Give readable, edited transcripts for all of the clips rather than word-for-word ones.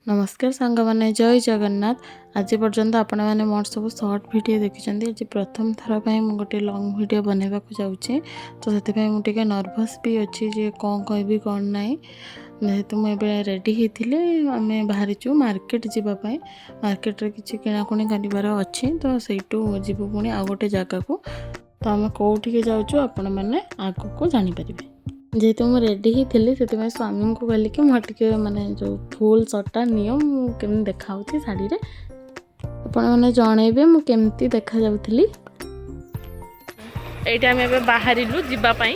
ନମସ୍କାର ସାଙ୍ଗମାନେ, ଜୟ ଜଗନ୍ନାଥ। ଆଜି ପର୍ଯ୍ୟନ୍ତ ଆପଣମାନେ ମୋର ସବୁ ସର୍ଟ ଭିଡ଼ିଓ ଦେଖିଛନ୍ତି। ଆଜି ପ୍ରଥମ ଥର ପାଇଁ ମୁଁ ଗୋଟେ ଲଙ୍ଗ୍ ଭିଡ଼ିଓ ବନେଇବାକୁ ଯାଉଛି, ତ ସେଥିପାଇଁ ମୁଁ ଟିକେ ନର୍ଭସ୍ ବି ଅଛି ଯେ କ'ଣ କହିବି, କ'ଣ ନାହିଁ। ଯେହେତୁ ମୁଁ ଏବେ ରେଡ଼ି ହେଇଥିଲି, ଆମେ ବାହାରିଛୁ ମାର୍କେଟ ଯିବା ପାଇଁ। ମାର୍କେଟରେ କିଛି କିଣାକୁଣି କରିବାର ଅଛି, ତ ସେଇଠୁ ଯିବୁ ପୁଣି ଆଉ ଗୋଟେ ଜାଗାକୁ। ତ ଆମେ କେଉଁଠିକି ଯାଉଛୁ, ଆପଣମାନେ ଆଗକୁ ଜାଣିପାରିବେ। ଯେହେତୁ ମୁଁ ରେଡ଼ି ହେଇଥିଲି, ସେଥିପାଇଁ ସ୍ୱାମୀଙ୍କୁ କହିଲି କି ମୁଁ ଟିକେ ମାନେ ଯେଉଁ ଫୁଲ୍ ସଟ୍ଟା ନିଅ, ମୁଁ କେମିତି ଦେଖାହେଉଛି ଶାଢ଼ୀରେ। ଆପଣମାନେ ଜଣେଇବେ ମୁଁ କେମିତି ଦେଖାଯାଉଥିଲି। ଏଇଠି ଆମେ ଏବେ ବାହାରିଲୁ ଯିବା ପାଇଁ।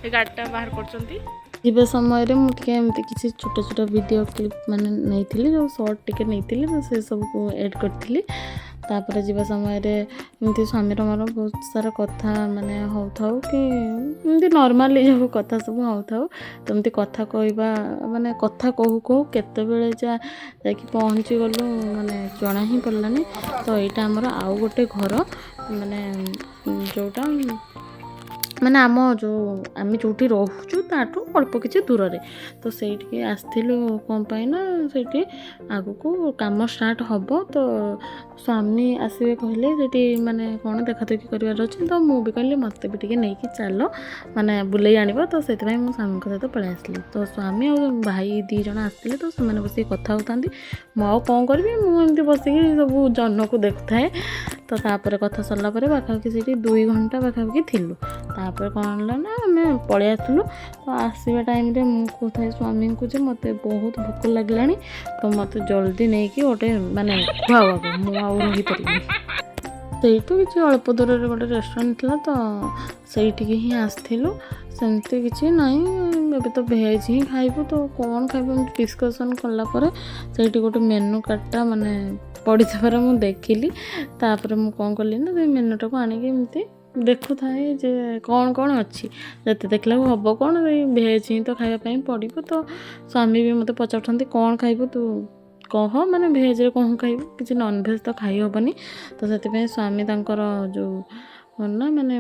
ଏ ଗାଡ଼ିଟା ବାହାର କରୁଛନ୍ତି। ଯିବା ସମୟରେ ମୁଁ ଟିକେ ଏମିତି କିଛି ଛୋଟ ଛୋଟ ଭିଡ଼ିଓ କ୍ଲିପ୍ ମାନେ ନେଇଥିଲି, ଯେଉଁ ସର୍ଟ ଟିକେ ନେଇଥିଲି, ତ ସେସବୁକୁ ଏଡ଼୍ କରିଥିଲି। ତାପରେ ଯିବା ସମୟରେ ଏମିତି ସ୍ୱାମୀର ମୋର ବହୁତ ସାରା କଥା ମାନେ ହେଉଥାଉ କି ଏମିତି ନର୍ମାଲି ଯେଉଁ କଥା ସବୁ ହେଉଥାଉ। ତ ଏମିତି କଥା କହିବା, ମାନେ କଥା କହୁ କହୁ କେତେବେଳେ ଯାଇକି ପହଞ୍ଚିଗଲୁ, ମାନେ ଜଣା ହିଁ ପଡ଼ିଲାନି। ତ ଏଇଟା ଆମର ଆଉ ଗୋଟେ ଘର, ମାନେ ଯେଉଁଟା ମାନେ ଆମ ଯେଉଁ ଆମେ ଯେଉଁଠି ରହୁଛୁ, ତାଠୁ ଅଳ୍ପ କିଛି ଦୂରରେ। ତ ସେଇଠିକି ଆସିଥିଲୁ କ'ଣ ପାଇଁ ନା ସେଇଠି ଆଗକୁ କାମ ଷ୍ଟାର୍ଟ ହେବ। ତ ସ୍ୱାମୀ ଆସିବେ କହିଲେ, ସେଠି ମାନେ କ'ଣ ଦେଖାଦେଖି କରିବାର ଅଛି। ତ ମୁଁ ବି କହିଲି, ମୋତେ ବି ଟିକେ ନେଇକି ଚାଲ, ମାନେ ବୁଲେଇ ଆଣିବ। ତ ସେଥିପାଇଁ ମୁଁ ସ୍ୱାମୀଙ୍କ ସହିତ ପଳେଇ ଆସିଲି। ତ ସ୍ୱାମୀ ଆଉ ଭାଇ ଦୁଇ ଜଣ ଆସିଥିଲେ, ତ ସେମାନେ ବସିକି କଥା ହେଉଥାନ୍ତି। ମୁଁ ଆଉ କ'ଣ କରିବି? ମୁଁ ଏମିତି ବସିକି ସବୁ ଜହ୍ନକୁ ଦେଖୁଥାଏ। ତ ତାପରେ କଥା ସରିଲା ପରେ ପାଖାପାଖି ସେଇଠି 2 ଘଣ୍ଟା ପାଖାପାଖି ଥିଲୁ। ତାପରେ କ'ଣ ହେଲା ନା ଆମେ ପଳେଇ ଆସିଲୁ। ତ ଆସିବା ଟାଇମ୍ରେ ମୁଁ କହୁଥାଏ ସ୍ୱାମୀଙ୍କୁ ଯେ ମୋତେ ବହୁତ ଭୋକ ଲାଗିଲାଣି, ତ ମୋତେ ଜଲ୍ଦି ନେଇକି ଗୋଟେ ମାନେ ଖୁଆବାକୁ, ମୁଁ ଆଉ ରହିପାରିବିନି। ସେଇଠୁ କିଛି ଅଳ୍ପ ଦୂରରେ ଗୋଟେ ରେଷ୍ଟୁରାଣ୍ଟ ଥିଲା, ତ ସେଇଠିକି ହିଁ ଆସିଥିଲୁ। ସେମିତି କିଛି ନାହିଁ, ଏବେ ତ ଭେଜ୍ ହିଁ ଖାଇବୁ, ତ କ'ଣ ଖାଇବୁ, ଏମିତି ଡିସ୍କସନ୍ କଲା ପରେ ସେଇଠି ଗୋଟେ ମେନୁ କାର୍ଡ଼ଟା ମାନେ ପଡ଼ିଥିବାର ମୁଁ ଦେଖିଲି। ତାପରେ ମୁଁ କ'ଣ କଲି ନା ସେ ମେନୁଟାକୁ ଆଣିକି ଏମିତି ଦେଖୁଥାଏ ଯେ କ'ଣ କ'ଣ ଅଛି। ଯେତେ ଦେଖିଲାକୁ ହେବ କ'ଣ? ସେଇ ଭେଜ୍ ହିଁ ତ ଖାଇବା ପାଇଁ ପଡ଼ିବ। ତ ସ୍ୱାମୀ ବି ମୋତେ ପଚାରୁଛନ୍ତି, କ'ଣ ଖାଇବୁ ତୁ କହ, ମାନେ ଭେଜ୍ରେ କ'ଣ ଖାଇବୁ? କିଛି ନନଭେଜ୍ ତ ଖାଇ ହେବନି। ତ ସେଥିପାଇଁ ସ୍ୱାମୀ ତାଙ୍କର ଯେଉଁ କ'ଣ ନା ମାନେ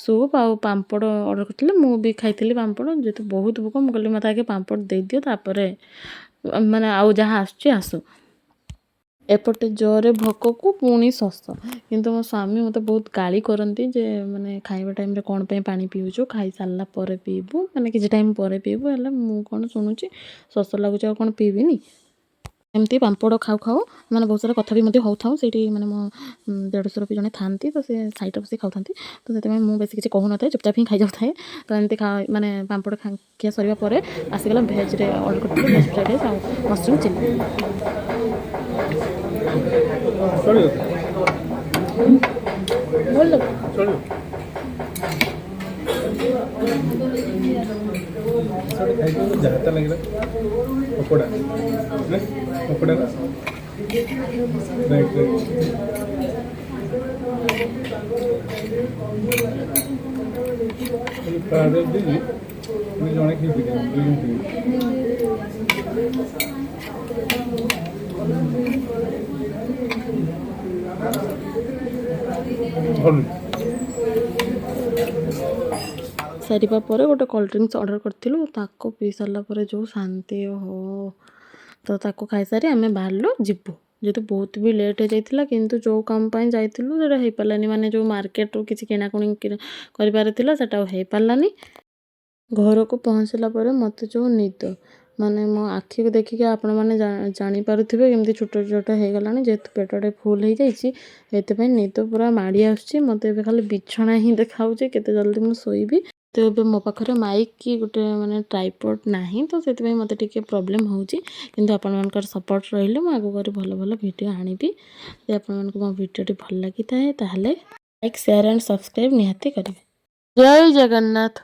ସୁପ୍ ଆଉ ପାମ୍ପଡ଼ ଅର୍ଡ଼ର କରିଥିଲେ। ମୁଁ ବି ଖାଇଥିଲି ପାମ୍ପଡ଼। ଯେହେତୁ ବହୁତ ଭୋକ, ମୁଁ କହିଲି, ମୋତେ ଆଗେ ପାମ୍ପଡ଼ ଦେଇଦିଅ, ତାପରେ ମାନେ ଆଉ ଯାହା ଆସୁଛି ଆସୁ। ଏପଟେ ଜୋରରେ ଭୋକକୁ ପୁଣି ଶୋଷ। କିନ୍ତୁ ମୋ ସ୍ୱାମୀ ମୋତେ ବହୁତ ଗାଳି କରନ୍ତି ଯେ ମାନେ ଖାଇବା ଟାଇମ୍ରେ କ'ଣ ପାଇଁ ପାଣି ପିଉଛୁ? ଖାଇସାରିଲା ପରେ ପିଇବୁ, ମାନେ କିଛି ଟାଇମ୍ ପରେ ପିଇବୁ। ହେଲେ ମୁଁ କ'ଣ ଶୁଣୁଛି? ଶୋଷ ଲାଗୁଛି, ଆଉ କ'ଣ ପିଇବିନି? ଏମିତି ପାମ୍ପଡ଼ ଖାଉ ଖାଉ ମାନେ ବହୁତ ସାରା କଥା ବି ମଧ୍ୟ ହେଉଥାଉ ସେଇଠି। ମାନେ ମୋ ଦେଢ଼ଶୁର ବି ଜଣେ ଥାଆନ୍ତି, ତ ସେ ସାଇଡ଼୍ରେ ବସିକି ଖାଉଥାନ୍ତି। ତ ସେଥିପାଇଁ ମୁଁ ବେଶୀ କିଛି କହୁନଥାଏ, ଚୁପଚାପ ହିଁ ଖାଇଯାଉଥାଏ। ତ ଏମିତି ମାନେ ପାମ୍ପଡ଼ ଖିଆ ସରିବା ପରେ ଆସିଗଲା ଭେଜ୍ରେ ଅର୍ଡ଼ର କରିଥିଲି, ଭେଜ୍ ଫ୍ରାଇଡ଼୍ ରାଇସ୍ ଆଉ ମସରୁମ୍ ଚିଲି। ଚଳିବ। ଭଲ। ଚଳିବ। ସେଠି ଖାଇକି ଯାହା ତା ଲାଗିଲା ପକୋଡ଼ା ନା ପକୋଡ଼ା ନା। ରାଇଟ୍। ଫ୍ରାଏଡ଼୍ ରାଇସ୍ ଦେଇଛି, ମୁଁ ଜଣେ ଖାଇପାରିବି, ଦୁଇ ଜଣ ଖାଇବି। ଭଲ। ସାରିବା ପରେ ଗୋଟେ କୋଲ୍ଡ ଡ୍ରିଙ୍କସ୍ ଅର୍ଡ଼ର କରିଥିଲୁ। ତାକୁ ପିଇ ସାରିଲା ପରେ ଯେଉଁ ଶାନ୍ତି, ଓହୋ! ତ ତାକୁ ଖାଇସାରି ଆମେ ବାହାରିଲୁ ଯିବୁ। ଯେହେତୁ ବହୁତ ବି ଲେଟ୍ ହେଇଯାଇଥିଲା, କିନ୍ତୁ ଯେଉଁ କାମ ପାଇଁ ଯାଇଥିଲୁ ସେଇଟା ହେଇପାରିଲାନି। ମାନେ ଯେଉଁ ମାର୍କେଟରୁ କିଛି କିଣାକୁଣି କରିବାର ଥିଲା, ସେଇଟା ଆଉ ହେଇପାରିଲାନି। ଘରକୁ ପହଞ୍ଚିଲା ପରେ ମୋତେ ଯେଉଁ ନିଦ, ମାନେ ମୋ ଆଖିକୁ ଦେଖିକି ଆପଣମାନେ ଜାଣିପାରୁଥିବେ କେମିତି ଛୋଟ ଛୋଟ ହେଇଗଲାଣି। ଯେହେତୁ ପେଟଟା ଫୁଲ୍ ହେଇଯାଇଛି, ଏଥିପାଇଁ ନିଦ ପୁରା ମାଡ଼ି ଆସୁଛି। ମୋତେ ଏବେ ଖାଲି ବିଛଣା ହିଁ ଦେଖାହେଉଛି, କେତେ ଜଲ୍ଦି ମୁଁ ଶୋଇବି। ତ ଏବେ ମୋ ପାଖରେ ମାଇକ୍ କି ଗୋଟେ ମାନେ ଟ୍ରାଇପଡ଼ ନାହିଁ, ତ ସେଥିପାଇଁ ମୋତେ ଟିକେ ପ୍ରୋବ୍ଲେମ୍ ହେଉଛି। କିନ୍ତୁ ଆପଣମାନଙ୍କର ସପୋର୍ଟ ରହିଲେ ମୁଁ ଆଗକୁ ଆହୁରି ଭଲ ଭଲ ଭିଡ଼ିଓ ଆଣିବି। ଯଦି ଆପଣମାନଙ୍କୁ ମୋ ଭିଡ଼ିଓଟି ଭଲ ଲାଗିଥାଏ, ତାହେଲେ ଲାଇକ୍, ସେୟାର ଆଣ୍ଡ ସବସ୍କ୍ରାଇବ୍ ନିହାତି କରିବେ। ଜୟ ଜଗନ୍ନାଥ।